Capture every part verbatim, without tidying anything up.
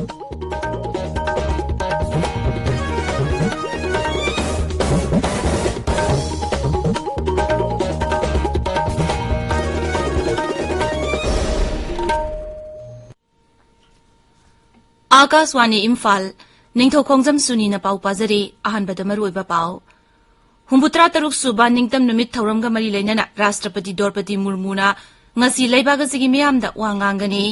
ꯑꯥꯀꯥꯁꯋꯥꯅꯤ ꯏꯝꯐꯥꯜ꯫ ꯅꯤꯡꯊꯧ ꯈꯣꯡꯖꯝ ꯁꯨꯅꯤꯅ ꯄꯥꯎ ꯄꯥꯖꯔꯤ꯫ ꯑꯍꯥꯟꯕꯗ ꯃꯔꯨꯑꯣꯏꯕ ꯄꯥꯎ꯫ ꯍꯨꯝꯐꯨꯇꯔꯥ ꯇꯔꯨꯛ ꯁꯨꯕ ꯅꯤꯡꯇꯝ ꯅꯨꯃꯤꯠ ꯊꯧꯔꯝꯒ ꯃꯔꯤ ꯂꯩꯅꯅ ꯔꯥꯁꯇ꯭ꯔꯄꯇꯤ ꯗ꯭ꯔꯧꯄꯗꯤ ꯃꯨꯔꯃꯨꯅ ꯉꯁꯤ ꯂꯩꯕꯥꯛ ꯑꯁꯤꯒꯤ ꯃꯤꯌꯥꯝꯗ ꯋꯥ ꯉꯥꯡꯒꯅꯤ꯫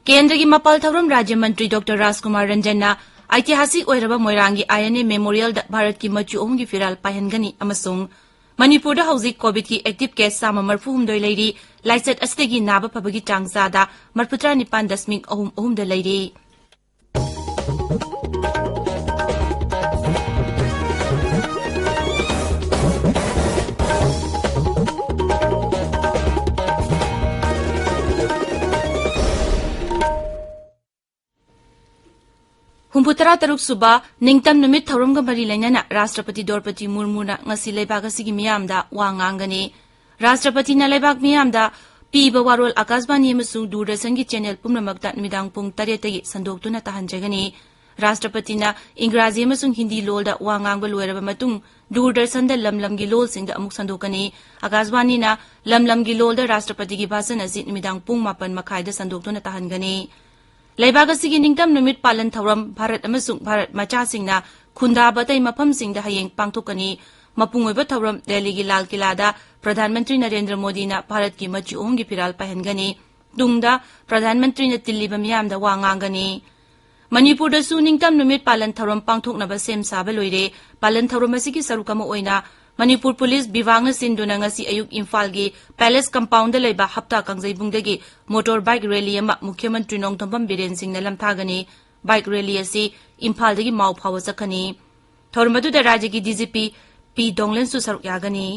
ꯀꯦꯟꯗ꯭ꯔꯒꯤ ꯃꯄꯥꯜ ꯊꯧꯔꯝ ꯔꯥꯖ꯭ꯌ ꯃꯟꯇ꯭ꯔꯤ ꯗꯣꯛꯇꯔ ꯔꯥꯖꯀꯨꯃꯥꯔ ꯔꯟꯖꯟꯅ ꯑꯩꯇꯤꯍꯥꯁꯤꯛ ꯑꯣꯏꯔꯕ ꯃꯣꯏꯔꯥꯡꯒꯤ ꯑꯥꯏ ꯑꯦꯟ ꯑꯦ ꯃꯦꯃꯣꯔꯤꯌꯦꯜꯗ ꯚꯥꯔꯠꯀꯤ ꯃꯆꯨ ꯑꯍꯨꯝꯒꯤ ꯐꯤꯔꯥꯜ ꯄꯥꯏꯍꯟꯒꯅꯤ ꯑꯃꯁꯨꯡ ꯃꯅꯤꯄꯨꯔꯗ ꯍꯧꯖꯤꯛ ꯀꯣꯚꯤꯗꯀꯤ ꯑꯦꯛꯇꯤꯚ ꯀꯦꯁ ꯆꯥꯝꯃ ꯃꯔꯤꯐꯨꯍꯨꯝꯗꯣꯏ ꯂꯩꯔꯤ꯫ ꯂꯥꯏꯆꯠ ꯑꯁꯤꯗꯒꯤ ꯅꯥꯕ ꯐꯕꯒꯤ ꯆꯥꯡ ꯆꯥꯗ ꯃꯔꯤꯐꯨꯇꯔꯥ ꯅꯤꯄꯥꯟ ꯗꯁꯃꯤꯛ ꯑꯍꯨꯝ ꯑꯍꯨꯝꯗ ꯂꯩꯔꯤ꯫ ꯍꯨꯝꯐꯨꯇꯔꯥ ꯇꯔꯨꯛ ꯁꯨꯕ ꯅꯤꯡꯇꯝ ꯅꯨꯃꯤꯠ ꯊꯧꯔꯝꯒ ꯃꯔꯤ ꯂꯩꯅꯅ ꯔꯥꯁꯇ꯭ꯔꯄꯇꯤ ꯗ꯭ꯔꯧꯄꯗꯤ ꯃꯨꯔꯃꯨꯅ ꯉꯁꯤ ꯂꯩꯕꯥꯛ ꯑꯁꯤꯒꯤ ꯃꯤꯌꯥꯝꯗ ꯋꯥ ꯉꯥꯡꯒꯅꯤ꯫ ꯔꯥꯁꯇ꯭ꯔꯄꯇꯤꯅ ꯂꯩꯕꯥꯛ ꯃꯤꯌꯥꯝꯗ ꯄꯤꯕ ꯋꯥꯔꯣꯜ ꯑꯀꯥꯁꯕꯥꯅꯤ ꯑꯃꯁꯨꯡ ꯗꯨꯔꯗꯔꯁꯟꯒꯤ ꯆꯦꯅꯦꯜ ꯄꯨꯝꯅꯃꯛꯇ ꯅꯨꯃꯤꯗꯥꯡ ꯄꯨꯡ ꯇꯔꯦꯠꯇꯒꯤ ꯁꯟꯗꯣꯛꯇꯨꯅ ꯇꯥꯍꯟꯖꯒꯅꯤ꯫ ꯔꯥꯁꯇ꯭ꯔꯄꯇꯤꯅ ꯏꯪꯒ꯭ꯔꯥꯖꯤ ꯑꯃꯁꯨꯡ ꯍꯤꯟꯗꯤ ꯂꯣꯜꯗ ꯋꯥ ꯉꯥꯡꯕ ꯂꯣꯏꯔꯕ ꯃꯇꯨꯡ, ꯗꯨꯔꯗꯔꯁꯟꯗ ꯂꯝ ꯂꯝꯒꯤ ꯂꯣꯜꯁꯤꯡꯗ ꯑꯃꯨꯛ ꯁꯟꯗꯣꯛꯀꯅꯤ꯫ ꯑꯀꯥꯁꯕꯥꯅꯤꯅ ꯂꯝ ꯂꯝꯒꯤ ꯂꯣꯜꯗ ꯔꯥꯁꯇ꯭ꯔꯄꯇꯤꯒꯤ ꯚꯥꯁꯟ ꯑꯁꯤ ꯅꯨꯃꯤꯗꯥꯡ ꯄꯨꯡ ꯃꯥꯄꯟ ꯃꯈꯥꯏꯗ ꯁꯟꯗꯣꯛꯇꯨꯅ ꯇꯥꯍꯟꯒꯅꯤ꯫ ꯂꯩꯕꯥꯛ ꯑꯁꯤꯒꯤ ꯅꯤꯡꯇꯝ ꯅꯨꯃꯤꯠ ꯄꯥꯂꯟ ꯊꯧꯔꯝ ꯚꯥꯔꯠ ꯑꯃꯁꯨꯡ ꯚꯥꯔꯠ ꯃꯆꯥꯁꯤꯡꯅ ꯈꯨꯟꯗꯥꯕ ꯑꯇꯩ ꯃꯐꯝꯁꯤꯡꯗ ꯍꯌꯦꯡ ꯄꯥꯡꯊꯣꯛꯀꯅꯤ꯫ ꯃꯄꯨꯡ ꯑꯣꯏꯕ ꯊꯧꯔꯝ ꯗꯦꯜꯂꯤꯒꯤ ꯂꯥꯜ ꯀꯤꯂꯥꯗ ꯄ꯭ꯔꯙꯥꯟ ꯃꯟꯇ꯭ꯔꯤ ꯅꯔꯦꯟꯗ꯭ꯔ ꯃꯣꯗꯤꯅ ꯚꯥꯔꯠꯀꯤ ꯃꯆꯨ ꯑꯍꯨꯝꯒꯤ ꯐꯤꯔꯥꯜ ꯄꯥꯏꯍꯟꯒꯅꯤ꯫ ꯇꯨꯡꯗ ꯄ꯭ꯔꯙꯥꯟ ꯃꯟꯇ꯭ꯔꯤꯅ ꯇꯤꯜꯂꯤꯕ ꯃꯤꯌꯥꯝꯗ ꯋꯥ ꯉꯥꯡꯒꯅꯤ꯫ ꯃꯅꯤꯄꯨꯔꯗꯁꯨ ꯅꯤꯡꯇꯝ ꯅꯨꯃꯤꯠ ꯄꯥꯂꯟ ꯊꯧꯔꯝ ꯄꯥꯡꯊꯣꯛꯅꯕ ꯁꯦꯝ ꯁꯥꯕ ꯂꯣꯏꯔꯦ꯫ ꯄꯥꯂꯟ ꯊꯧꯔꯝ ꯑꯁꯤꯒꯤ ꯁꯔꯨꯛ ꯑꯃ ꯑꯣꯏꯅ ꯃꯅꯤꯄꯨꯔ ꯄꯨꯂꯤꯁ ꯕꯤꯚꯥꯒꯅ ꯁꯤꯟꯗꯨꯅ ꯉꯁꯤ ꯑꯌꯨꯛ ꯏꯝꯐꯥꯜꯒꯤ ꯄꯦꯂꯦꯁ ꯀꯝꯄꯥꯎꯟꯗ ꯂꯩꯕ ꯍꯞꯇꯥ ꯀꯥꯡꯖꯩꯕꯨꯡꯗꯒꯤ ꯃꯣꯇꯣꯔ ꯕꯥꯏꯛ ꯔꯦꯂꯤ ꯑꯃ ꯃꯨꯈ꯭ꯌ ꯃꯟꯇ꯭ꯔꯤ ꯅꯣꯡꯊꯣꯝꯕꯝ ꯕꯤꯔꯦꯟ ꯁꯤꯡꯅ ꯂꯝꯊꯥꯒꯅꯤ꯫ ꯕꯥꯏꯛ ꯔꯦꯂꯤ ꯑꯁꯤ ꯏꯝꯐꯥꯜꯗꯒꯤ ꯃꯥꯎ ꯐꯥꯎꯕ ꯆꯠꯀꯅꯤ꯫ ꯊꯧꯔꯝ ꯑꯗꯨꯗ ꯔꯥꯖ꯭ꯌꯒꯤ ꯗꯤ ꯖꯤ ꯄꯤ ꯄꯤ ꯗꯣꯡꯂꯦꯟꯁꯨ ꯁꯔꯨꯛ ꯌꯥꯒꯅꯤ꯫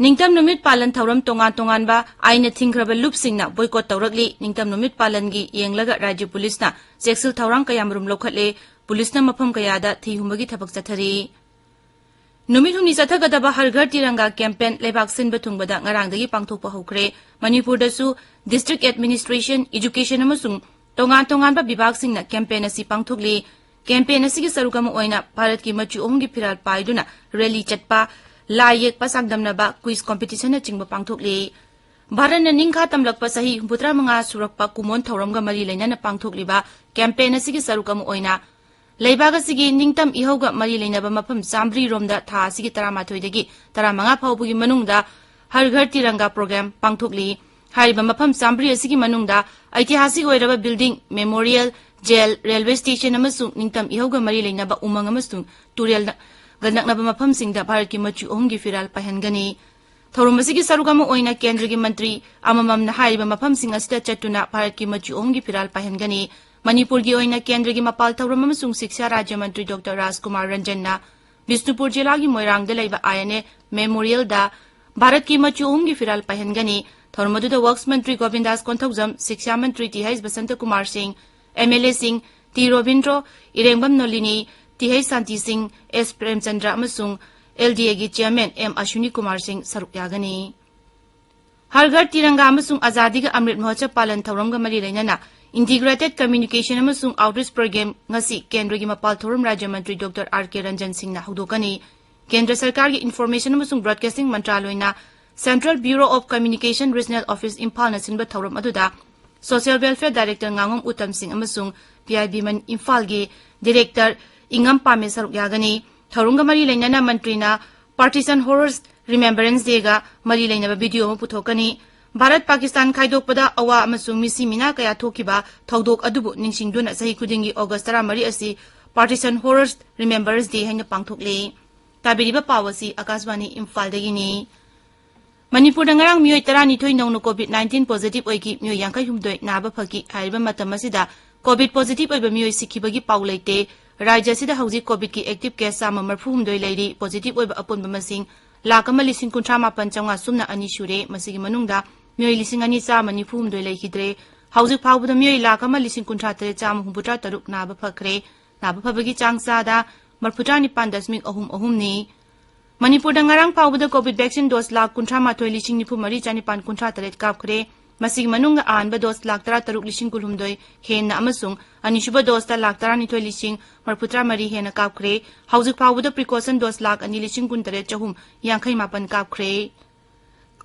ꯅꯤꯡꯇꯝ ꯅꯨꯃꯤꯠ ꯄꯥꯂꯟ ꯊꯧꯔꯝ ꯇꯣꯉꯥꯟ ꯇꯣꯉꯥꯟꯕ ꯑꯥꯏꯟꯅ ꯊꯤꯡꯈ꯭ꯔꯕ ꯂꯨꯞꯁꯤꯡꯅ ꯕꯣꯏꯀꯣꯠ ꯇꯧꯔꯛꯂꯤ꯫ ꯅꯤꯡꯇꯝ ꯅꯨꯃꯤꯠ ꯄꯥꯂꯟꯒꯤ ꯌꯦꯡꯂꯒ ꯔꯥꯖ꯭ꯌ ꯄꯨꯂꯤꯁꯅ ꯆꯦꯛꯁꯤꯜ ꯊꯧꯔꯥꯡ ꯀꯌꯥꯃꯔꯨꯝ ꯂꯧꯈꯠꯂꯦ꯫ ꯄꯨꯂꯤꯁꯅ ꯃꯐꯝ ꯀꯌꯥꯗ ꯊꯤ ꯍꯨꯝꯕꯒꯤ ꯊꯕꯛ ꯆꯠꯊꯔꯤ꯫ ꯅꯨꯃꯤꯠ ꯍꯨꯝꯅꯤ ꯆꯠꯊꯒꯗꯕ ꯍꯔ ꯘꯔ ꯇꯤꯔꯪꯒꯥ ꯀꯦꯝꯄꯦꯟ ꯂꯩꯕꯥꯛ ꯁꯤꯟꯕ ꯊꯨꯡꯕꯗ ꯉꯔꯥꯡꯗꯒꯤ ꯄꯥꯡꯊꯣꯛꯄ ꯍꯧꯈ꯭ꯔꯦ꯫ ꯃꯅꯤꯄꯨꯔꯗꯁꯨ ꯗꯤꯁꯇ꯭ꯔꯤꯛ ꯑꯦꯗꯃꯤꯅꯤꯁꯇ꯭ꯔꯦꯁꯟ, ꯏꯖꯨꯀꯦꯁꯟ ꯑꯃꯁꯨꯡ ꯇꯣꯉꯥꯟ ꯇꯣꯉꯥꯟꯕ ꯕꯤꯚꯥꯒꯁꯤꯡꯅ ꯀꯦꯝꯄꯦꯟ ꯑꯁꯤ ꯄꯥꯡꯊꯣꯛꯂꯤ꯫ ꯀꯦꯝꯄꯦꯟ ꯑꯁꯤꯒꯤ ꯁꯔꯨꯛ ꯑꯃ ꯑꯣꯏꯅ ꯚꯥꯔꯠꯀꯤ ꯃꯆꯨ ꯑꯍꯨꯝꯒꯤ ꯐꯤꯔꯥꯜ ꯄꯥꯏꯗꯨꯅ ꯔꯦꯂꯤ ꯆꯠꯄ, ꯂꯥꯏ ꯌꯦꯛꯄ ꯆꯥꯡꯗꯝꯅꯕ, ꯀ꯭ꯋꯤꯖ ꯀꯣꯝꯄꯤꯇꯤꯁꯟꯅꯆꯤꯡꯕ ꯄꯥꯡꯊꯣꯛꯂꯤ꯫ ꯚꯥꯔꯠꯅ ꯅꯤꯡꯈꯥ ꯇꯝꯂꯛꯄ ꯆꯍꯤ ꯍꯨꯝꯐꯨꯇꯔꯥ ꯃꯉꯥ ꯁꯨꯔꯛꯄ ꯀꯨꯝꯑꯣꯟ ꯊꯧꯔꯝꯒ ꯃꯔꯤ ꯂꯩꯅꯅ ꯄꯥꯡꯊꯣꯛꯂꯤꯕ ꯀꯦꯝꯄꯦꯟ ꯑꯁꯤꯒꯤ ꯁꯔꯨꯛ ꯑꯃ ꯑꯣꯏꯅ ꯂꯩꯕꯥꯛ ꯑꯁꯤꯒꯤ ꯅꯤꯡꯇꯝ ꯏꯍꯧꯒ ꯃꯔꯤ ꯂꯩꯅꯕ ꯃꯐꯝ ꯆꯥꯝꯃꯔꯤ ꯔꯣꯝꯗ ꯊꯥ ꯑꯁꯤꯒꯤ ꯇꯔꯥꯃꯥꯊꯣꯏꯗꯒꯤ ꯇꯔꯥꯃꯉꯥ ꯐꯥꯎꯕꯒꯤ ꯃꯅꯨꯡꯗ ꯍꯔ ꯘꯔ ꯇꯤꯔꯪꯒꯥ ꯄ꯭ꯔꯣꯒ꯭ꯔꯥꯝ ꯄꯥꯡꯊꯣꯛꯂꯤ꯫ ꯍꯥꯏꯔꯤꯕ ꯃꯐꯝ ꯆꯥꯝꯃꯔꯤ ꯑꯁꯤꯒꯤ ꯃꯅꯨꯡꯗ ꯑꯩꯇꯤꯍꯥꯁꯤꯛ ꯑꯣꯏꯔꯕ building, memorial, jail, railway station ꯑꯃꯁꯨꯡ ꯅꯤꯡꯇꯝ ꯏꯍꯧꯒ ꯃꯔꯤ ꯂꯩꯅꯕ ꯎꯃꯪ ꯑꯃꯁꯨꯡ ꯇꯨꯔꯦꯜꯒ ꯅꯛꯅꯕ ꯃꯐꯝꯁꯤꯡꯗ ꯚꯥꯔꯠꯀꯤ ꯃꯆꯨ ꯑꯍꯨꯝꯒꯤ ꯐꯤꯔꯥꯜ ꯄꯥꯏꯍꯟꯒꯅꯤ꯫ ꯊꯧꯔꯝ ꯑꯁꯤꯒꯤ ꯁꯔꯨꯛ ꯑꯃ ꯑꯣꯏꯅ ꯀꯦꯟꯗ꯭ꯔꯒꯤ ꯃꯟꯇ꯭ꯔꯤ ꯑꯃꯃꯝꯅ ꯍꯥꯏꯔꯤꯕ ꯃꯐꯝꯁꯤꯡ ꯑꯁꯤꯗ ꯆꯠꯇꯨꯅ ꯚꯥꯔꯠꯀꯤ ꯃꯆꯨ ꯑꯍꯨꯝꯒꯤ ꯐꯤꯔꯥꯜ ꯄꯥꯏꯍꯟꯒꯅꯤ꯫ ꯃꯅꯤꯄꯨꯔꯒꯤ ꯑꯣꯏꯅ ꯀꯦꯟꯗ꯭ꯔꯒꯤ ꯃꯄꯥꯜ ꯊꯧꯔꯝ ꯑꯃꯁꯨꯡ ꯁꯤꯛꯁꯥ ꯔꯥꯖ꯭ꯌ ꯃꯟꯇ꯭ꯔꯤ ꯗꯣꯛꯇꯔ ꯔꯥꯖꯀꯨꯃꯥꯔ ꯔꯟꯖꯟꯅ ꯕꯤꯁꯅꯨꯄꯨꯔ ꯖꯤꯂꯥꯒꯤ ꯃꯣꯏꯔꯥꯡꯗ ꯂꯩꯕ ꯑꯥꯏ ꯑꯦꯟ ꯑꯦ ꯃꯦꯃꯣꯔꯤꯌꯦꯜꯗ ꯚꯥꯔꯠꯀꯤ ꯃꯆꯨ ꯑꯍꯨꯝꯒꯤ ꯐꯤꯔꯥꯜ ꯄꯥꯏꯍꯟꯒꯅꯤ꯫ ꯊꯧꯔꯝ ꯑꯗꯨꯗ ꯋꯔꯛꯁ ꯃꯟꯇ꯭ꯔꯤ ꯒꯣꯕꯤꯟꯗꯥꯁ ꯀꯣꯟꯊꯧꯖꯝ, ꯁꯤꯛꯁꯥ ꯃꯟꯇ꯭ꯔꯤ ꯇꯤꯍꯩꯆ ꯕꯁꯟꯇ ꯀꯨꯃꯥꯔ ꯁꯤꯡ, M L ꯑꯦꯁꯤꯡ T Robindro, ꯏꯔꯦꯡꯕꯝ Nolini, ꯇꯤꯍꯩꯆ ꯁꯥꯟꯇꯤ ꯁꯤꯡ, ꯑꯦꯁ ꯄ꯭ꯔꯦꯝꯆꯟꯗ꯭ꯔ ꯑꯃꯁꯨꯡ ꯑꯦꯜ ꯗꯤ ꯑꯦꯒꯤ ꯆꯤꯌꯔꯃꯦꯟ ꯑꯦꯝ ꯑꯁ꯭ꯋꯤꯅꯤ ꯀꯨꯃꯥꯔ ꯁꯤꯡ ꯁꯔꯨꯛ ꯌꯥꯒꯅꯤ꯫ ꯍꯔ ꯘꯔ ꯇꯤꯔꯪꯒꯥ ꯑꯃꯁꯨꯡ ꯑꯖꯥꯗꯤꯒ ꯑꯃ꯭ꯔꯤꯠ ꯃꯍꯣꯠꯁꯕ ꯄꯥꯂꯟ ꯊꯧꯔꯝꯒ ꯃꯔꯤ ꯂꯩꯅꯅ ꯏꯟꯇꯤꯒ꯭ꯔꯦꯇꯦꯗ ꯀꯝꯃ꯭ꯌꯨꯅꯤꯀꯦꯁꯟ ꯑꯃꯁꯨꯡ ꯑꯥꯎꯠꯔꯤꯆ ꯄ꯭ꯔꯣꯒ꯭ꯔꯥꯝ ꯉꯁꯤ ꯀꯦꯟꯗ꯭ꯔꯒꯤ ꯃꯄꯥꯜ ꯊꯧꯔꯝ ꯔꯥꯖ꯭ꯌ ꯃꯟꯇ꯭ꯔꯤ ꯗꯣꯛꯇꯔ ꯑꯥꯔ ꯀꯦ ꯔꯟꯖꯟ ꯁꯤꯡꯅ ꯍꯧꯗꯣꯛꯀꯅꯤ꯫ ꯀꯦꯟꯗ꯭ꯔ ꯁꯔꯀꯥꯔꯒꯤ ꯏꯟꯐꯣꯔꯃꯦꯁꯟ ꯑꯃꯁꯨꯡ ꯕ꯭ꯔꯣꯗꯀꯥꯁꯇꯤꯡ ꯃꯟꯇ꯭ꯔꯥꯂꯣꯏꯅ central bureau of communication regional office ꯏꯝꯐꯥꯜꯅ ꯁꯤꯟꯕ ꯊꯧꯔꯝ ꯑꯗꯨꯗ ꯁꯣꯁꯤꯌꯦꯜ ꯋꯦꯜꯐꯤꯌꯔ ꯗꯥꯏꯔꯦꯛꯇꯔ ꯉꯥꯉꯣꯝ ꯎꯇꯝ ꯁꯤꯡ ꯑꯃꯁꯨꯡ ꯄꯤ ꯑꯥꯏ ꯕꯤ ꯏꯝꯐꯥꯜꯒꯤ ꯗꯤꯔꯦꯛꯇꯔ ꯏꯉꯝ ꯄꯥꯃꯦ ꯁꯔꯨꯛ ꯌꯥꯒꯅꯤ꯫ ꯊꯧꯔꯝꯒ ꯃꯔꯤ ꯂꯩꯅꯅ ꯃꯟꯇ꯭ꯔꯤꯅ ꯄꯥꯔꯇꯤꯁꯟ ꯍꯣꯔꯁ ꯔꯤꯃꯦꯝꯕꯔꯦꯟꯁ ꯗꯦꯒ ꯃꯔꯤ ꯂꯩꯅꯕ ꯚꯤꯗꯤꯑꯣ ꯑꯃ ꯄꯨꯊꯣꯛꯀꯅꯤ꯫ ꯚꯥꯔꯠ ꯄꯥꯀꯤꯁꯇꯥꯟ ꯈꯥꯏꯗꯣꯛꯄꯗ ꯑꯋꯥ ꯑꯃꯁꯨꯡ ꯃꯤꯁꯤ ꯃꯤꯅꯥ ꯀꯌꯥ ꯊꯣꯛꯈꯤꯕ ꯊꯧꯗꯣꯛ ꯑꯗꯨꯕꯨ ꯅꯤꯡꯁꯤꯡꯗꯨꯅ ꯆꯍꯤ ꯈꯨꯗꯤꯡꯒꯤ ꯑꯣꯒꯁ ꯇꯔꯥꯃꯔꯤ ꯑꯁꯤ ꯄꯥꯔꯇꯤꯁꯟ ꯍꯣꯔꯁ ꯔꯤꯃꯦꯝꯕꯔꯦꯟꯁ ꯗꯦ ꯍꯥꯏꯅ ꯄꯥꯡꯊꯣꯛꯂꯤ꯫ ꯇꯥꯕꯤꯔꯤꯕ ꯄꯥꯎ ꯑꯁꯤ ꯑꯥꯀꯥꯁꯕꯥꯅꯤ ꯏꯝꯐꯥꯜꯗꯒꯤꯅꯤ꯫ ꯃꯅꯤꯄꯨꯔꯗ ꯉꯔꯥꯡ ꯃꯤꯑꯣꯏ ꯇꯔꯥꯅꯤꯊꯣꯏ ꯅꯧꯅ ꯀꯣꯚꯤꯗ ꯅꯥꯏꯟꯇꯤꯟ ꯄꯣꯖꯤꯇꯤꯚ ꯑꯣꯏꯈꯤ, ꯃꯤꯑꯣꯏ ꯌꯥꯡꯈꯩꯍꯨꯝꯗꯣꯏ ꯅꯥꯕ ꯐꯈꯤ꯫ ꯍꯥꯏꯔꯤꯕ ꯃꯇꯝ ꯑꯁꯤꯗ ꯀꯣꯚꯤꯗ ꯄꯣꯖꯤꯇꯤꯚ ꯑꯣꯏꯕ ꯃꯤꯑꯣꯏ ꯁꯤꯈꯤꯕꯒꯤ ꯄꯥꯎ ꯂꯩꯇꯦ꯫ ꯔꯥꯖ꯭ꯌ ꯑꯁꯤꯗ ꯍꯧꯖꯤꯛ ꯀꯣꯚꯤꯗꯀꯤ ꯑꯦꯛꯇꯤꯚ ꯀꯦꯁ ꯆꯥꯝꯃ ꯃꯔꯤꯐꯨꯍꯨꯝꯗꯣꯏ ꯂꯩꯔꯤ꯫ ꯄꯣꯖꯤꯇꯤꯚ ꯑꯣꯏꯕ ꯑꯄꯨꯟꯕ ꯃꯁꯤꯡ ꯂꯥꯈ ꯑꯃ ꯂꯤꯁꯤꯡ ꯀꯨꯟꯊ꯭ꯔꯥ ꯃꯥꯄꯟ ꯆꯥꯝꯃꯉꯥ ꯁꯨꯞꯅ ꯑꯅꯤ ꯁꯨꯔꯦ꯫ ꯃꯁꯤꯒꯤ ꯃꯅꯨꯡꯗ ꯃꯤꯑꯣꯏ ꯂꯤꯁꯤꯡ ꯑꯅꯤ ꯆꯥꯝꯃ ꯅꯤꯐꯨꯍꯨꯝꯗꯣꯏ ꯂꯩꯈꯤꯗ꯭ꯔꯦ꯫ ꯍꯧꯖꯤꯛ ꯐꯥꯎꯕꯗ ꯃꯤꯑꯣꯏ ꯂꯥꯈ ꯑꯃ ꯂꯤꯁꯤꯡ ꯀꯨꯟꯊ꯭ꯔꯥ ꯇꯔꯦꯠ ꯆꯥꯝꯃ ꯍꯨꯝꯐꯨꯇꯔꯥ ꯇꯔꯨꯛ ꯅꯥꯕ ꯐꯈ꯭ꯔꯦ꯫ ꯅꯥꯕ ꯐꯕꯒꯤ ꯆꯥꯡ ꯆꯥꯗ ꯃꯔꯤꯐꯨꯇꯔꯥ ꯅꯤꯄꯥꯟ ꯗꯁꯃꯤꯛ ꯑꯍꯨꯝ ꯑꯍꯨꯝꯅꯤ꯫ ꯃꯅꯤꯄꯨꯔꯗ ꯉꯔꯥꯡ ꯐꯥꯎꯕꯗ ꯀꯣꯚꯤꯗ ꯚꯦꯛꯁꯤꯟ ꯗꯣꯁ ꯂꯥꯈ ꯀꯨꯟꯊ꯭ꯔꯥ ꯃꯥꯊꯣꯏ ꯂꯤꯁꯤꯡ ꯅꯤꯐꯨ ꯃꯔꯤ ꯆꯥꯅꯤꯄꯥꯟ ꯀꯨꯟꯊ꯭ꯔꯥ ꯇꯔꯦꯠ ꯀꯥꯞꯈ꯭ꯔꯦ꯫ ꯃꯁꯤꯒꯤ ꯃꯅꯨꯡꯗ ꯑꯍꯥꯟꯕ ꯗꯣꯁ ꯂꯥꯈ ꯇꯔꯥ ꯇꯔꯨꯛ ꯂꯤꯁꯤꯡ ꯀꯨꯟꯍꯨꯝꯗꯣꯏ ꯍꯦꯟꯅ ꯑꯃꯁꯨꯡ ꯑꯅꯤꯁꯨꯕ ꯗꯣꯁꯇ ꯂꯥꯈ ꯇꯔꯥꯅꯤꯊꯣꯏ ꯂꯤꯁꯤꯡ ꯃꯔꯤꯐꯨꯇꯔꯥ ꯃꯔꯤ ꯍꯦꯟꯅ ꯀꯥꯞꯈ꯭ꯔꯦ꯫ ꯍꯧꯖꯤꯛ ꯐꯥꯎꯕꯗ ꯄ꯭ꯔꯤꯀꯣꯁꯟ ꯗꯣꯁ ꯂꯥꯈ ꯑꯅꯤ ꯂꯤꯁꯤꯡ ꯀꯨꯟꯇꯔꯦꯠ ꯆꯍꯨꯝ ꯌꯥꯡꯈꯩ ꯃꯥꯄꯟ ꯀꯥꯞꯈ꯭ꯔꯦ꯫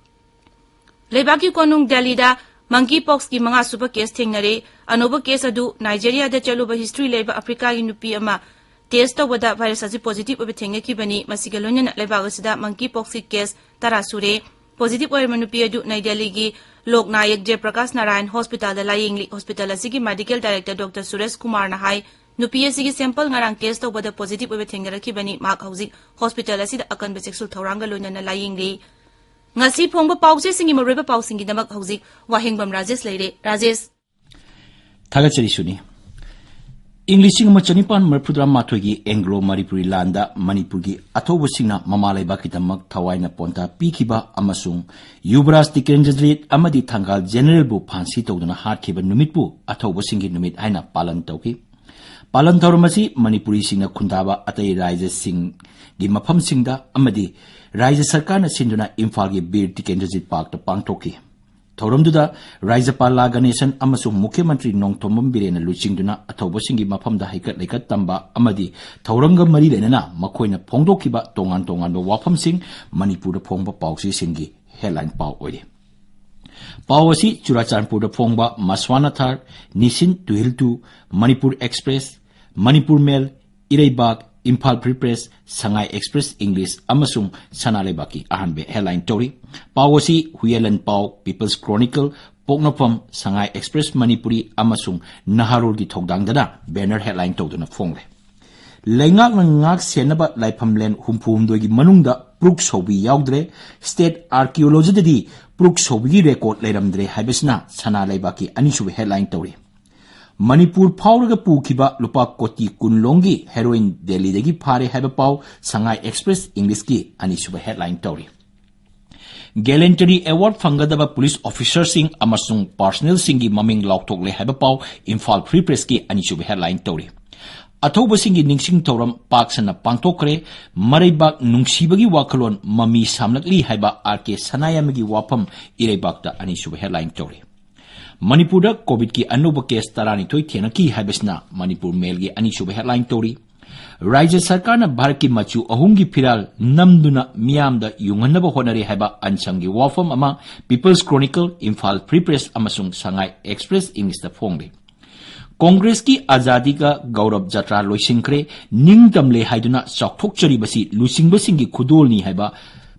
ꯂꯩꯕꯥꯛꯀꯤ ꯀꯣꯅꯨꯡ ꯗꯦꯜꯂꯤꯗ ꯃꯪꯀꯤ ꯄꯣꯛꯁꯀꯤ ꯃꯉꯥꯁꯨꯕ ꯀꯦꯁ ꯊꯦꯡꯅꯔꯦ꯫ ꯑꯅꯧꯕ ꯀꯦꯁ ꯑꯗꯨ ꯅꯥꯏꯖꯦꯔꯤꯌꯥꯗ ꯆꯠꯂꯨꯕ ꯍꯤꯁꯇ꯭ꯔꯤ ꯂꯩꯕ ꯑꯐ꯭ꯔꯤꯀꯥꯒꯤ ꯅꯨꯄꯤ ꯑꯃ ꯇꯦꯁ ꯇꯧꯕꯗ ꯚꯥꯏꯔꯁ ꯑꯁꯤ ꯄꯣꯖꯤꯇꯤꯚ ꯑꯣꯏꯕ ꯊꯦꯡꯅꯈꯤꯕꯅꯤ꯫ ꯃꯁꯤꯒ ꯂꯣꯏꯅꯅ ꯂꯩꯕꯥꯛ ꯑꯁꯤꯗ ꯃꯪꯀꯤ ꯄꯣꯛꯁꯀꯤ ꯀꯦꯁ ꯇꯔꯥ ꯁꯨꯔꯦ꯫ ꯄꯣꯖꯤꯇꯤꯚ ꯑꯣꯏꯔꯕ ꯅꯨꯄꯤ ꯑꯗꯨ ꯅꯩ ꯗꯦꯜꯂꯤꯒꯤ ꯂꯣꯛ ꯅꯥꯌꯛ ꯖꯌꯄ꯭ꯔꯀꯥꯁ ꯅꯥꯔꯥꯌꯟ ꯍꯣꯁꯄꯤꯇꯥꯜꯗ ꯂꯥꯌꯦꯡꯂꯤ꯫ ꯍꯣꯁꯄꯤꯇꯥꯜ ꯑꯁꯤꯒꯤ ꯃꯦꯗꯤꯀꯦꯜ ꯗꯥꯏꯔꯦꯛꯇꯔ ꯗꯣꯛꯇꯔ ꯁꯨꯔꯦꯁ ꯀꯨꯃꯥꯔꯅ ꯍꯥꯏ, ꯅꯨꯄꯤ ꯑꯁꯤꯒꯤ ꯁꯦꯝꯄꯜ ꯉꯔꯥꯡ ꯇꯦꯁ ꯇꯧꯕꯗ ꯄꯣꯖꯤꯇꯤꯚ ꯑꯣꯏꯕ ꯊꯦꯡꯅꯔꯛꯈꯤꯕꯅꯤ꯫ ꯃꯍꯥꯛ ꯍꯧꯖꯤꯛ ꯍꯣꯁꯄꯤꯇꯥꯜ ꯑꯁꯤꯗ ꯑꯀꯟꯕ ꯆꯦꯛꯁꯤꯜ ꯊꯧꯔꯥꯡꯒ ꯂꯣꯏꯅꯅ ꯂꯥꯌꯦꯡꯂꯤ꯫ ꯉꯁꯤ ꯐꯣꯡꯕ ꯄꯥꯎꯆꯦꯁꯤꯡꯒꯤ ꯃꯔꯨꯑꯣꯏꯕ ꯄꯥꯎꯁꯤꯡꯒꯤꯗꯃꯛ ꯍꯧꯖꯤꯛ ꯋꯥꯍꯦꯡꯕꯝ ꯔꯥꯖꯦꯁ ꯂꯩꯔꯦ꯫ ꯔꯥꯖꯦꯁ꯫ ꯊꯥꯒꯠꯆꯔꯤ ꯁꯨꯅꯤ꯫ ꯏꯪ ꯂꯤꯁꯤꯡ ꯑꯃ ꯆꯅꯤꯄꯥꯟ ꯃꯔꯤꯐꯨꯇꯔꯥ ꯃꯥꯊꯣꯏꯒꯤ ꯑꯦꯡꯒ꯭ꯂꯣ ꯃꯅꯤꯄꯨꯔꯤ ꯂꯥꯟꯗ ꯃꯅꯤꯄꯨꯔꯒꯤ ꯑꯊꯧꯕꯁꯤꯡꯅ ꯃꯃꯥ ꯂꯩꯕꯥꯛꯀꯤꯗꯃꯛ ꯊꯋꯥꯏꯅ ꯄꯣꯟꯊꯥ ꯄꯤꯈꯤꯕ ꯑꯃꯁꯨꯡ ꯌꯨꯕꯔꯥꯖ ꯇꯤꯀꯦꯟꯗ꯭ꯔꯖꯤꯠ ꯑꯃꯗꯤ ꯊꯪꯒꯥꯜ ꯖꯦꯅꯔꯦꯜꯕꯨ ꯐꯥꯟꯁꯤ ꯇꯧꯗꯨꯅ ꯍꯥꯠꯈꯤꯕ ꯅꯨꯃꯤꯠꯄꯨ ꯑꯊꯧꯕꯁꯤꯡꯒꯤ ꯅꯨꯃꯤꯠ ꯍꯥꯏꯅ ꯄꯥꯂꯟ ꯇꯧꯈꯤ꯫ ꯄꯥꯂꯟ ꯊꯧꯔꯝ ꯑꯁꯤ ꯃꯅꯤꯄꯨꯔꯤꯁꯤꯡꯅ ꯈꯨꯟꯗꯥꯕ ꯑꯇꯩ ꯔꯥꯖ꯭ꯌꯁꯤꯡꯒꯤ ꯃꯐꯝꯁꯤꯡꯗ ꯑꯃꯗꯤ ꯔꯥꯖ꯭ꯌ ꯁꯔꯀꯥꯔꯅ ꯁꯤꯟꯗꯨꯅ ꯏꯝꯐꯥꯜꯒꯤ ꯕꯤꯔ ꯇꯤꯀꯦꯟꯗ꯭ꯔꯖꯤꯠ ꯄꯥꯔꯛꯇ ꯄꯥꯡꯊꯣꯛꯈꯤ꯫ ꯊꯧꯔꯝꯗꯨꯗ ꯔꯥꯖ꯭ꯌꯄꯥꯜ ꯂꯥ ꯒꯅꯦꯁꯟ ꯑꯃꯁꯨꯡ ꯃꯨꯈ꯭ꯌ ꯃꯟꯇ꯭ꯔꯤ ꯅꯣꯡꯊꯣꯝꯕꯝ ꯕꯤꯔꯦꯟꯅ ꯂꯨꯆꯤꯡꯗꯨꯅ ꯑꯊꯧꯕꯁꯤꯡꯒꯤ ꯃꯐꯝꯗ ꯍꯩꯀꯠ ꯂꯩꯀꯠ ꯇꯝꯕ ꯑꯃꯗꯤ ꯊꯧꯔꯝꯒ ꯃꯔꯤ ꯂꯩꯅꯅ ꯃꯈꯣꯏꯅ ꯐꯣꯡꯗꯣꯛꯈꯤꯕ ꯇꯣꯉꯥꯟ ꯇꯣꯉꯥꯟꯕ ꯋꯥꯐꯝꯁꯤꯡ ꯃꯅꯤꯄꯨꯔꯗ ꯐꯣꯡꯕ ꯄꯥꯎꯆꯦꯁꯤꯡꯒꯤ ꯍꯦꯗꯂꯥꯏꯟ ꯄꯥꯎ ꯑꯣꯏꯔꯤ꯫ ꯄꯥꯎ ꯑꯁꯤ ꯆꯨꯔꯥꯆꯥꯟꯄꯨꯔꯗ ꯐꯣꯡꯕ ꯃꯁ꯭ꯋꯥꯅꯥꯊꯥꯔ, ꯅꯤꯁꯤꯟ ꯇꯨꯍꯤꯜꯇꯨ, ꯃꯅꯤꯄꯨꯔ ꯑꯦꯛꯁꯄ꯭ꯔꯦꯁ, ꯃꯅꯤꯄꯨꯔ ꯃꯦꯜ, ꯏꯔꯩꯕꯥꯛ, ꯏꯝꯐꯥꯜ ꯐ꯭ꯔꯤ ꯄ꯭ꯔꯦꯁ, ꯁꯉꯥꯏ ꯑꯦꯛꯁꯄ꯭ꯔꯦꯁ ꯏꯪꯂꯤꯁ ꯑꯃꯁꯨꯡ ꯁꯅꯥ ꯂꯩꯕꯥꯛꯀꯤ ꯑꯍꯥꯟꯕ ꯍꯦꯗꯂꯥꯏꯟ ꯇꯧꯔꯤ꯫ ꯄꯥꯎ ꯑꯁꯤ ꯍꯨꯌꯦꯂꯟ ꯄꯥꯎ, ꯄꯤꯄꯜꯁ ꯀ꯭ꯔꯣꯅꯤꯀꯜ, ꯄꯣꯛꯅꯐꯝ, ꯁꯉꯥꯏ ꯑꯦꯛꯁꯄ꯭ꯔꯦꯁ ꯃꯅꯤꯄꯨꯔꯤ ꯑꯃꯁꯨꯡ ꯅꯍꯥꯔꯣꯜꯒꯤ ꯊꯧꯗꯥꯡꯗꯅ ꯕꯦꯅꯔ ꯍꯦꯗꯂꯥꯏꯟ ꯇꯧꯗꯨꯅ ꯐꯣꯡꯂꯦ꯫ ꯂꯩꯉꯥꯛꯅ ꯉꯥꯛ ꯁꯦꯟꯅꯕ ꯂꯥꯏꯐꯝꯂꯦꯟ ꯍꯨꯝꯐꯨ ꯍꯨꯝꯗꯣꯏꯒꯤ ꯃꯅꯨꯡꯗ ꯄ꯭ꯔꯨꯛ ꯁꯧꯕꯤ ꯌꯥꯎꯗ꯭ꯔꯦ, ꯁ꯭ꯇꯦꯠ ꯑꯥꯔꯀꯤꯑꯣꯂꯣꯖꯤꯗꯗꯤ ꯄ꯭ꯔꯨꯛ ꯁꯧꯕꯤꯒꯤ ꯔꯦꯀꯣꯔꯗ ꯂꯩꯔꯝꯗ꯭ꯔꯦ ꯍꯥꯏꯕꯁꯤꯅ ꯁꯅꯥ ꯂꯩꯕꯥꯛꯀꯤ ꯑꯅꯤꯁꯨꯕ ꯍꯦꯗꯂꯥꯏꯟ ꯇꯧꯔꯤ꯫ ꯃꯅꯤꯄꯨꯔ ꯐꯥꯎꯔꯒ ꯄꯨꯈꯤꯕ ꯂꯨꯄꯥ ꯀꯣꯇꯤ ꯀꯨꯟ ꯂꯣꯝꯒꯤ ꯍꯦꯔꯣꯏꯟ ꯗꯦꯜꯂꯤꯗꯒꯤ ꯐꯥꯔꯦ ꯍꯥꯏꯕ ꯄꯥꯎ ꯁꯉꯥꯏ ꯑꯦꯛꯁꯄ꯭ꯔꯦꯁ ꯏꯪꯂꯤꯁꯀꯤ ꯑꯅꯤꯁꯨꯕ ꯍꯦꯗꯂꯥꯏꯟ ꯇꯧꯔꯤ꯫ ꯒꯦꯂꯦꯟꯇꯔꯤ ꯑꯦꯋꯥꯔꯗ ꯐꯪꯒꯗꯕ ꯄꯨꯂꯤꯁ ꯑꯣꯐꯤꯁꯔꯁꯤꯡ ꯑꯃꯁꯨꯡ ꯄꯥꯔꯁꯅꯦꯜꯁꯤꯡꯒꯤ ꯃꯃꯤꯡ ꯂꯥꯎꯊꯣꯛꯂꯦ ꯍꯥꯏꯕ ꯄꯥꯎ ꯏꯝꯐꯥꯜ ꯐ꯭ꯔꯤ ꯄ꯭ꯔꯦꯁꯀꯤ ꯑꯅꯤꯁꯨꯕ ꯍꯦꯗꯂꯥꯏꯟ ꯇꯧꯔꯤ꯫ ꯑꯊꯧꯕꯁꯤꯡꯒꯤ ꯅꯤꯡꯁꯤꯡ ꯊꯧꯔꯝ ꯄꯥꯛ ꯁꯟꯅ ꯄꯥꯡꯊꯣꯛꯈ꯭ꯔꯦ꯫ ꯃꯔꯩꯕꯥꯛ ꯅꯨꯡꯁꯤꯕꯒꯤ ꯋꯥꯈꯜꯂꯣꯟ ꯃꯃꯤ ꯁꯥꯝꯂꯛꯂꯤ ꯍꯥꯏꯕ ꯑꯥꯔ ꯀꯦ ꯁꯅꯥꯌꯥꯝꯕꯒꯤ ꯋꯥꯐꯝ ꯏꯔꯩꯕꯥꯛꯇ ꯑꯅꯤꯁꯨꯕ headline ꯇꯧꯔꯤ꯫ ꯃꯅꯤꯄꯨꯔꯗ ꯀꯣꯚꯤꯗꯀꯤ ꯑꯅꯧꯕ case ꯇꯔꯥꯅꯤꯊꯣꯏ ꯊꯦꯡꯅꯈꯤ ꯍꯥꯏꯕꯁꯤꯅ ꯃꯅꯤꯄꯨꯔ ꯃꯦꯜꯒꯤ ꯑꯅꯤꯁꯨꯕ headline ꯇꯧꯔꯤ꯫ ꯔꯥꯖ꯭ꯌ ꯁꯔꯀꯥꯔꯅ ꯚꯥꯔꯠꯀꯤ ꯃꯆꯨ ꯑꯍꯨꯝꯒꯤ ꯐꯤꯔꯥꯜ ꯅꯝꯗꯨꯅ ꯃꯤꯌꯥꯝꯗ ꯌꯨꯡꯍꯟꯅꯕ ꯍꯣꯠꯅꯔꯦ ꯍꯥꯏꯕ ꯑꯟꯁꯪꯒꯤ ꯋꯥꯐꯝ ꯑꯃ People's Chronicle, Imphal Free Press ꯑꯃꯁꯨꯡ ꯁꯉꯥꯏ Express English ꯇ ꯐꯣꯡꯂꯤ꯫ ꯀꯣꯡꯒ꯭ꯔꯦꯁꯀꯤ ꯑꯖꯥꯗꯤ ꯀꯥ ꯒꯧꯔꯕ ꯖꯇ꯭ꯔꯥ ꯂꯣꯏꯁꯤꯟꯈ꯭ꯔꯦ, ꯅꯤꯡꯇꯝꯂꯦ ꯍꯥꯏꯗꯨꯅ ꯆꯥꯎꯊꯣꯛꯆꯔꯤꯕꯁꯤ ꯂꯨꯆꯤꯡꯕꯁꯤꯡꯒꯤ ꯈꯨꯗꯣꯜꯅꯤ ꯍꯥꯏꯕ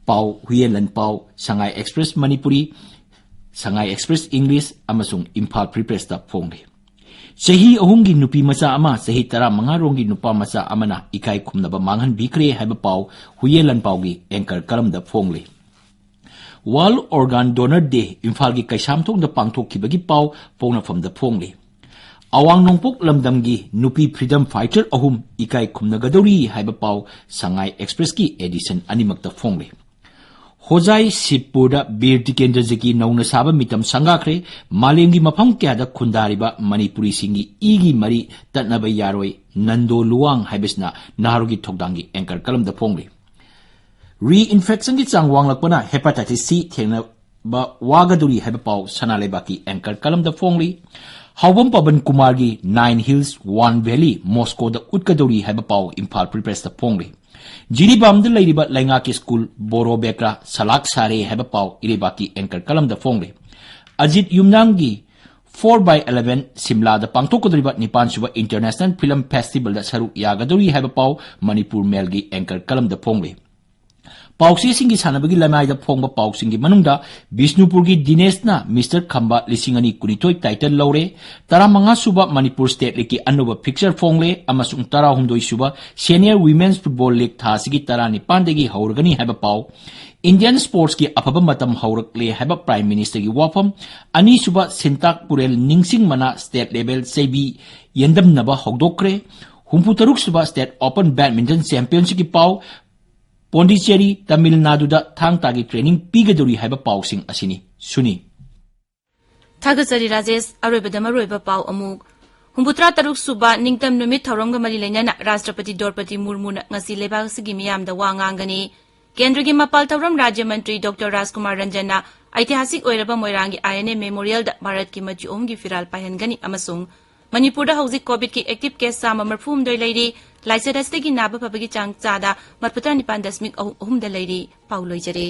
ꯄꯥꯎ ꯍꯨꯌꯦꯟ ꯂꯥꯟꯄꯥꯎ ꯁꯉꯥꯏ Express ꯃꯅꯤꯄꯨꯔꯤ, ꯁꯉꯥꯏ Express English ꯑꯃꯁꯨꯡ ꯏꯝꯐꯥꯜ Free Press ꯇ ꯐꯣꯡꯂꯤ꯫ ꯆꯍꯤ ꯑꯍꯨꯝꯒꯤ ꯅꯨꯄꯤ ꯃꯆꯥ ꯑꯃ, ꯆꯍꯤ ꯇꯔꯥꯃꯉꯥ ꯔꯣꯝꯒꯤ ꯅꯨꯄꯥ ꯃꯆꯥ ꯑꯃꯅ ꯏꯀꯥꯏ ꯈꯨꯝꯅꯕ ꯃꯥꯡꯍꯟꯕꯤꯈ꯭ꯔꯦ ꯍꯥꯏꯕ ꯄꯥꯎ ꯍꯨꯌꯦꯟ ꯂꯥꯟꯄꯥꯎꯒꯤ anchor column ꯗ ꯐꯣꯡꯂꯤ꯫ World Organ Donor Day ꯏꯝꯐꯥꯜꯒꯤ ꯀꯩꯁꯥꯝꯊꯣꯡꯗ ꯄꯥꯡꯊꯣꯛꯈꯤꯕꯒꯤ ꯄꯥꯎ ꯄꯣꯛꯅꯐꯝꯗ ꯐꯣꯡꯂꯤ꯫ ꯑꯋꯥꯡ ꯅꯣꯡꯄꯣꯛ ꯂꯝꯗꯝꯒꯤ ꯅꯨꯄꯤ freedom fighter ꯑꯍꯨꯝ ꯏꯀꯥꯏ ꯈꯨꯝꯅꯒꯗꯧꯔꯤ ꯍꯥꯏꯕ ꯄꯥꯎ ꯁꯉꯥꯏ Express ꯀꯤ edition ꯑꯅꯤꯃꯛꯇ ꯐꯣꯡꯂꯤ꯫ ꯍꯣꯖꯥꯏ ꯁꯤꯕꯄꯨꯔꯗ ꯕꯤꯔ ꯇꯤꯀꯦꯟꯗ꯭ꯔꯖꯤꯠꯀꯤ ꯅꯧꯅ ꯁꯥꯕ ꯃꯤꯇꯝ ꯁꯪꯒꯥꯈ꯭ꯔꯦ꯫ ꯃꯥꯂꯦꯝꯒꯤ ꯃꯐꯝ ꯀꯌꯥꯗ ꯈꯨꯟꯗꯥꯔꯤꯕ ꯃꯅꯤꯄꯨꯔꯤꯁꯤꯡꯒꯤ ꯏꯒꯤ ꯃꯔꯤ ꯇꯠꯅꯕ ꯌꯥꯔꯣꯏ, ꯅꯟꯗꯣ ꯂꯨꯋꯥꯡ ꯍꯥꯏꯕꯁꯤꯅ ꯅꯍꯥꯔꯣꯜꯒꯤ ꯊꯧꯗꯥꯡꯒꯤ anchor column ꯗ ꯐꯣꯡꯂꯤ꯫ Reinfection ꯒꯤ ꯆꯥꯡ ꯋꯥꯡꯂꯛꯄꯅ hepatitis C ꯊꯦꯡꯅꯕ ꯋꯥꯒꯗꯧꯔꯤ ꯍꯥꯏꯕ ꯄꯥꯎ ꯁꯅꯥ ꯂꯩꯕꯥꯛꯀꯤ anchor column ꯗ ꯐꯣꯡꯂꯤ꯫ ꯍꯥꯎꯕꯝ Paban ꯀꯨꯃꯥꯔꯒꯤ Nine Hills, One Valley Moscow ꯗ ꯎꯠꯀꯗꯧꯔꯤ ꯍꯥꯏꯕ ꯄꯥꯎ ꯏꯝꯐꯥꯜ Free Press ꯇ ꯐꯣꯡꯂꯤ꯫ ꯖꯤꯔꯤꯕꯥꯝꯗ ꯂꯩꯔꯤꯕ ꯂꯩꯉꯥꯛꯀꯤ ꯁ꯭ꯀꯨꯜ ꯕꯣꯔꯣ ꯕꯦꯀ꯭ꯔꯥ ꯁꯂꯥꯛ ꯁꯥꯔꯦ ꯍꯥꯏꯕ ꯄꯥꯎ ꯏꯔꯩꯕꯥꯛꯀꯤ anchor column the ꯐꯣꯡꯂꯤ꯫ Ajit ꯌꯨꯝꯅꯥꯝꯒꯤ four by eleven ꯁꯤꯝꯂꯥꯗ ꯄꯥꯡꯊꯣꯛꯀꯗꯧꯔꯤꯕ ꯅꯤꯄꯥꯟ ꯁꯨꯕ International Film Festival ꯗ ꯁꯔꯨꯛ ꯌꯥꯒꯗꯧꯔꯤ ꯍꯥꯏꯕ ꯄꯥꯎ ꯃꯅꯤꯄꯨꯔ ꯃꯦꯜꯒꯤ anchor column ꯗ ꯐꯣꯡꯂꯤ꯫ ꯄꯥꯎꯆꯦꯁꯤꯡꯒꯤ ꯁꯥꯟꯅꯕꯒꯤ ꯂꯃꯥꯏꯗ ꯐꯣꯡꯕ ꯄꯥꯎꯁꯤꯡꯒꯤ ꯃꯅꯨꯡꯗ ꯕꯤꯁꯅꯨꯄꯨꯔꯒꯤ ꯗꯤꯅꯦꯁꯅ Mister ꯈꯝꯕ ꯂꯤꯁꯤꯡ ꯑꯅꯤ ꯀꯨꯟꯅꯤꯊꯣꯏ title ꯂꯧꯔꯦ, ꯇꯔꯥꯃꯉꯥ ꯁꯨꯕ ꯃꯅꯤꯄꯨꯔ State League ꯀꯤ ꯑꯅꯧꯕ fixture ꯐꯣꯡꯂꯦ ꯑꯃꯁꯨꯡ ꯇꯔꯥꯍꯨꯝꯗꯣꯏ ꯁꯨꯕ Senior Women's Football League ꯊꯥ ꯑꯁꯤꯒꯤ ꯇꯔꯥꯅꯤꯄꯥꯟꯗꯒꯤ ꯍꯧꯔꯒꯅꯤ ꯍꯥꯏꯕ ꯄꯥꯎ, Indian sports ꯀꯤ ꯑꯐꯕ ꯃꯇꯝ ꯍꯧꯔꯛꯂꯦ ꯍꯥꯏꯕ Prime Minister ꯒꯤ ꯋꯥꯐꯝ, ꯑꯅꯤꯁꯨꯕ ꯁꯤꯟꯇꯥꯛ ꯄꯨꯔꯦꯜ ꯅꯤꯡꯁꯤꯡ ꯃꯅꯥ state level ꯆꯩꯕꯤ ꯌꯦꯟꯗꯝꯅꯕ ꯍꯧꯗꯣꯛꯈ꯭ꯔꯦ, ꯍꯨꯝꯐꯨꯇꯔꯨꯛ ꯁꯨꯕ State Open Badminton Championship ꯀꯤ ꯄꯥꯎ, ꯄꯣꯟꯗꯤꯆꯦꯔꯤ, ꯇꯥꯃꯤꯜ ꯅꯥꯗꯨꯗ ꯊꯥꯡ ꯇꯥꯒꯤ training ꯄꯤꯒꯗꯧꯔꯤ ꯍꯥꯏꯕ ꯄꯥꯎꯁꯤꯡ ꯑꯁꯤꯅꯤ꯫ ꯁꯨꯅꯤ꯫ ꯊꯥꯒꯠꯆꯔꯤ ꯔꯥꯖꯦꯁ꯫ ꯑꯔꯣꯏꯕꯗ ꯃꯔꯨꯑꯣꯏꯕ ꯄꯥꯎ ꯑꯃꯨꯛ꯫ ꯍꯨꯝꯐꯨꯇꯔꯥ ꯇꯔꯨꯛ ꯁꯨꯕ ꯅꯤꯡꯇꯝ ꯅꯨꯃꯤꯠ ꯊꯧꯔꯝꯒ ꯃꯔꯤ ꯂꯩꯅꯅ ꯔꯥꯁꯇ꯭ꯔꯄꯇꯤ ꯗ꯭ꯔꯧꯄꯗꯤ ꯃꯨꯔꯃꯨꯅ ꯉꯁꯤ ꯂꯩꯕꯥꯛ ꯑꯁꯤꯒꯤ ꯃꯤꯌꯥꯝꯗ ꯋꯥ ꯉꯥꯡꯒꯅꯤ꯫ ꯀꯦꯟꯗ꯭ꯔꯒꯤ ꯃꯄꯥꯜ ꯊꯧꯔꯝ ꯔꯥꯖ꯭ꯌ ꯃꯟꯇ꯭ꯔꯤ ꯗꯣꯛꯇꯔ ꯔꯥꯖꯀꯨꯃꯥꯔ ꯔꯟꯖꯟꯅ ꯑꯩꯇꯤꯍꯥꯁꯤꯛ ꯑꯣꯏꯔꯕ ꯃꯣꯏꯔꯥꯡꯒꯤ ꯑꯥꯏ ꯑꯦꯟ ꯑꯦ ꯃꯦꯃꯣꯔꯤꯌꯦꯜꯗ ꯚꯥꯔꯠꯀꯤ ꯃꯆꯨ ꯑꯍꯨꯝꯒꯤ ꯐꯤꯔꯥꯜ ꯄꯥꯏꯍꯟꯒꯅꯤ ꯑꯃꯁꯨꯡ ꯃꯅꯤꯄꯨꯔꯗ ꯍꯧꯖꯤꯛ ꯀꯣꯚꯤꯗꯀꯤ ꯑꯦꯛꯇꯤꯚ ꯀꯦꯁ ꯆꯥꯝꯃ ꯃꯔꯤꯐꯨꯍꯨꯝꯗꯣꯏ ꯂꯩꯔꯤ꯫ ꯂꯥꯏꯆꯠ ꯑꯁꯤꯗꯒꯤ ꯅꯥꯕ ꯐꯕꯒꯤ ꯆꯥꯡ ꯆꯥꯗ ꯃꯔꯤꯐꯨꯇꯔꯥ ꯅꯤꯄꯥꯟ ꯗꯁꯃꯤꯛ ꯑꯍꯨꯝꯗ ꯂꯩꯔꯤ꯫ ꯄꯥꯎ ꯂꯣꯏꯖꯔꯦ꯫